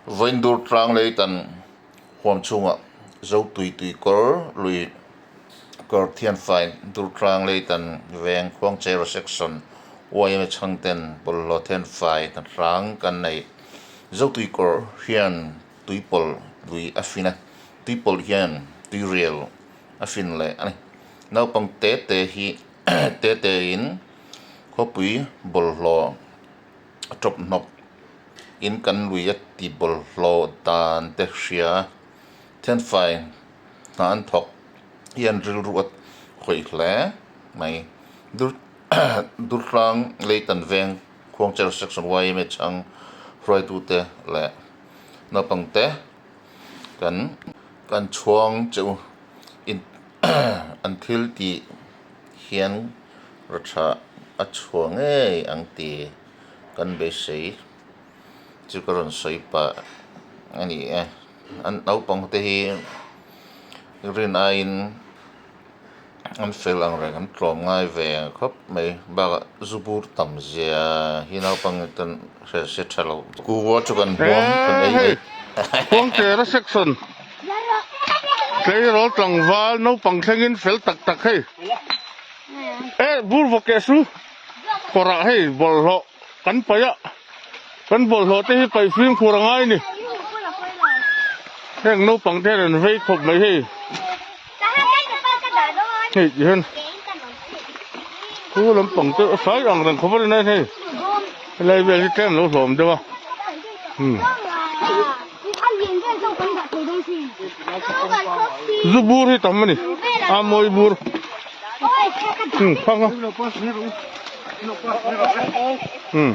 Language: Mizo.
Vaindur tlang leitan huam chhungah Zotui tuikawr lui kawr thianfai Durtlang leitan veng Khuangchera section yma chhangten bawlhhlawh thianfai hnahrang kan nei. Zotuikawr hian tuipawlh lui a fin a, tuipawlh hian tuirial a fin leh a ni. Naupang te te hi te te in khawpui bawlhhlawh a tawp hnawk in kan lui a ti bawlhhlawh dan te hria a, thianfai hna an thawk hian rilru a khawih hle mai. Durtlang Leitan Veng Khuangcher Section yma chhang hruaitute leh naupang te kan kan chhuang che u in an thil tih hian rawtha a chhuah ngei ang tih kan beisei chu ka rawn sawi pah a ni e. An naupang te hi rin aiin an fel ang reng an tlawm ngai ve khawp mai bakah zu bur tam zia hi naupang ten hre se tha lo kuva chu kan hmuam kan ei ei. Khuangchera section tleirawl tlangval naupang thlengin fel tak tak hei e bur vaw keh su kawrah hei bawlhhlawh kan paih a kan bawlhhlawh te hi paih fimkhur a ngai ni heng naupang te hian an vei khawp mai hei hei ti hian khu lampang te a sai ang reng khawp a ni na hei helai vel hi tlem lo hlawm deuh a umm zu bur hi tam a ni a mawi bur umm khang a umm.